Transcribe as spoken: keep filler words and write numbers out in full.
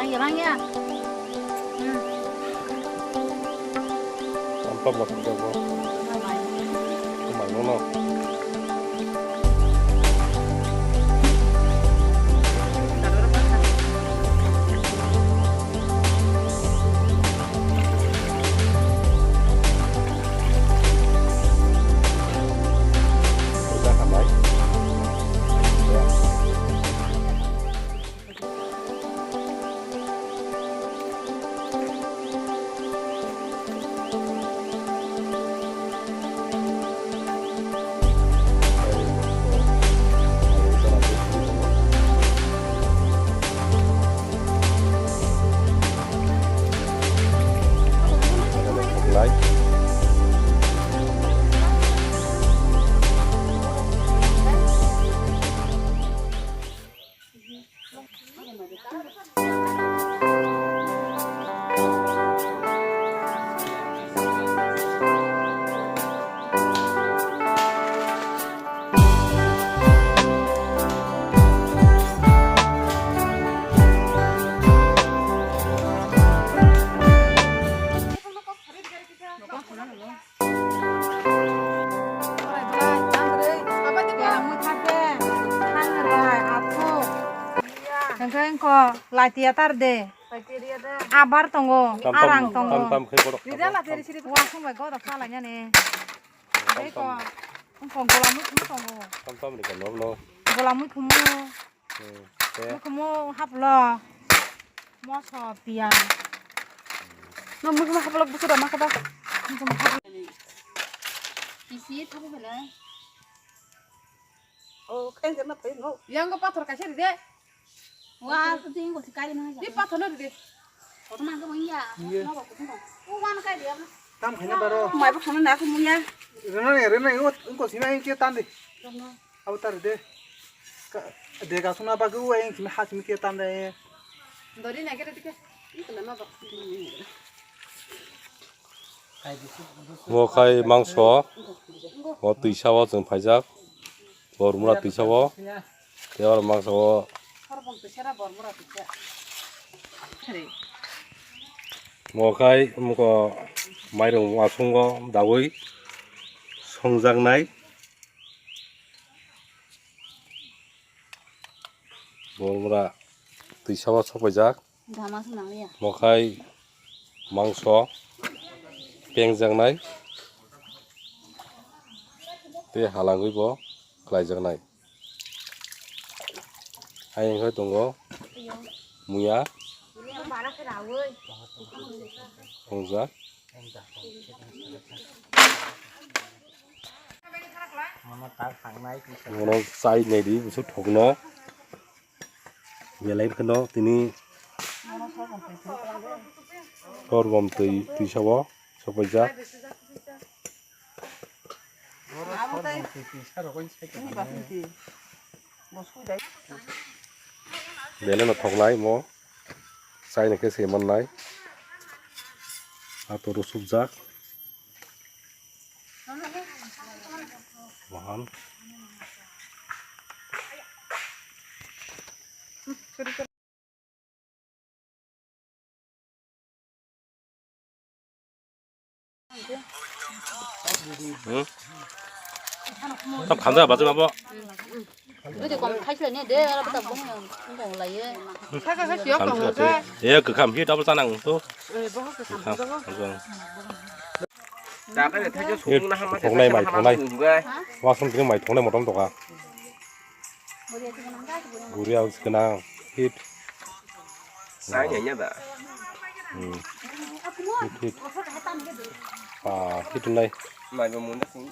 Yang ya. Hmm. Tampak bakal jago. Bye bye. Kemai mono. Hwnkhe wngkha laitia tar de. Abar tongo, tam tam, arang tongo. Tam tam khe borok. Wasung bai godok salainani. Tei ko, wngkha golamwi thumo tongo. Tam tam rikha nokno. Golamwi thumo. Hmm, tei? Mukhumu haplo. Moso piyaj. No mukhumu haplo busu rama kaba. Kisi thabu bela. Oh, kain kana pai no. Yang ko pathor kaisa ride. Wa, tu ting ko sikari na. Ni pathor no ride. Ko ma ko ya. Iye. No ko ko. O wan kai dia. Tam khaina baro. Mai bo khana na ko muya. Rena ne, rena ne, o ko sina ke tan de. Abo tar de. Ka, de ka suna ba gu wa yang simi ha simi ke tan de. Dori na ke de ke. Ni ko na ma ba. Mo khai mangso, mo twisa o chwng phaijak, bormura twisa o, tei oro mangso o. Mo khai mokho mairung uasungo daui songjaknai. Bormura twisa o sopaijak. Gama se nang ya. Mo khai mangso pengjaknai tei halangwi bo khlaijaknai. Ayang khai tongo muya tongjak. Bono chai nai di, busu thokno. Belai kheno tini korbom twi, twi sabo sopaijak. Belai no thoknai mo chai nai khe se mannai. Ato rwsukjak. Mohan. Hmm? Tam khamjak bachai mabo. Bwtwi kom thaisle ne de, aro bwtwi kom tong lai ye. Khamjak se. E kwkham hi double chanang to. Kwkham. Thoknai mai thoknai. Wasung kring mai thoknai motom toka. Guriya gwnang hit. Sai ya da. Hmm. Hit hit. Ah, hit nai. Mai ba munda sing.